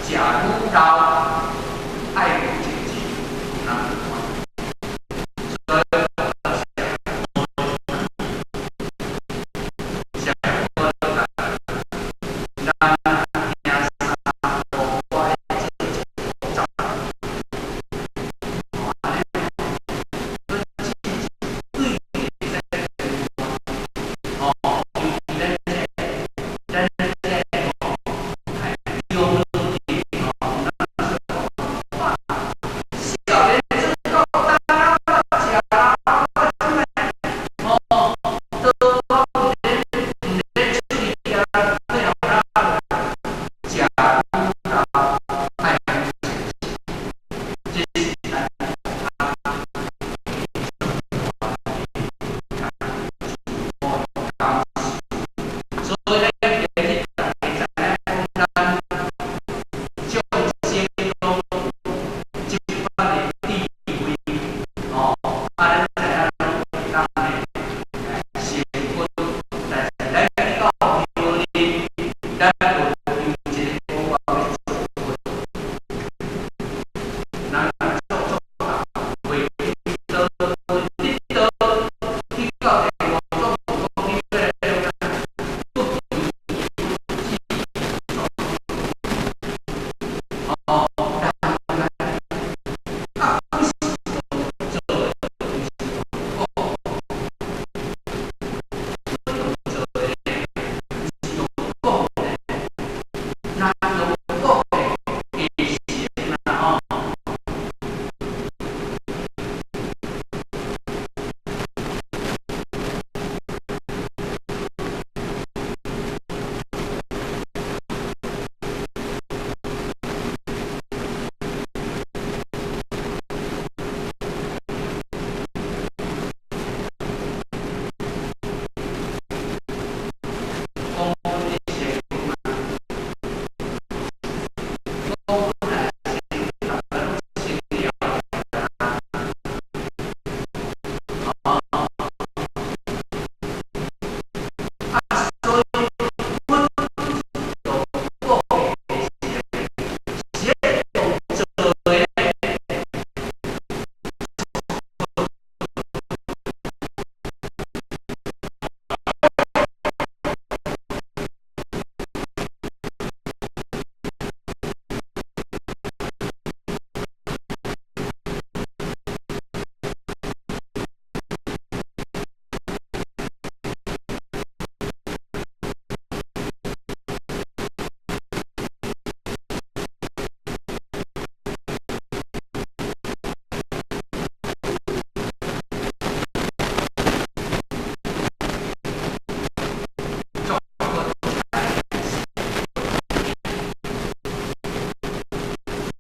食愈老，愛愈精進，有人共款。所以我食咱行三步，我愛做一步十。哦，按呢，所以對會使哦，尤其咱這吼，中年吼，少年做到當我食啦，我這擺哦，倒我毋免出去行，退後啦，食愈老，愛愈精進，這是咱較所以咱今日大家知影講，咱眾生攏有這款的智慧，哦，啊，咱知影攏會當呢成佛，但是咱去到廟裡，咱無求一个講我欲做佛，人做做到袂得得道，去到地王總講你欲來創啥？不求哦，啊，不是用做的，不是用講，用做的，毋是用講的，若用講的，會成啦吼。講阮的成佛嘛，講阮若成佛，逐個攏成了啊。哦，啊，所以阮用講的是，是用做的。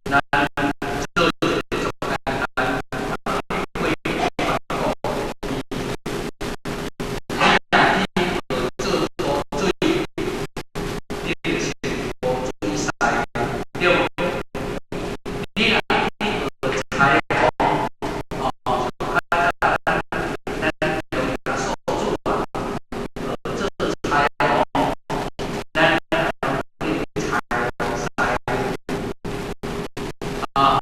咱做一個足簡單，過去講，你若去學做烏水，你就成烏水師，對無？你若去學裁縫，哦，像較早咱中耶穌主啊，學做裁縫，咱變裁縫師。啊，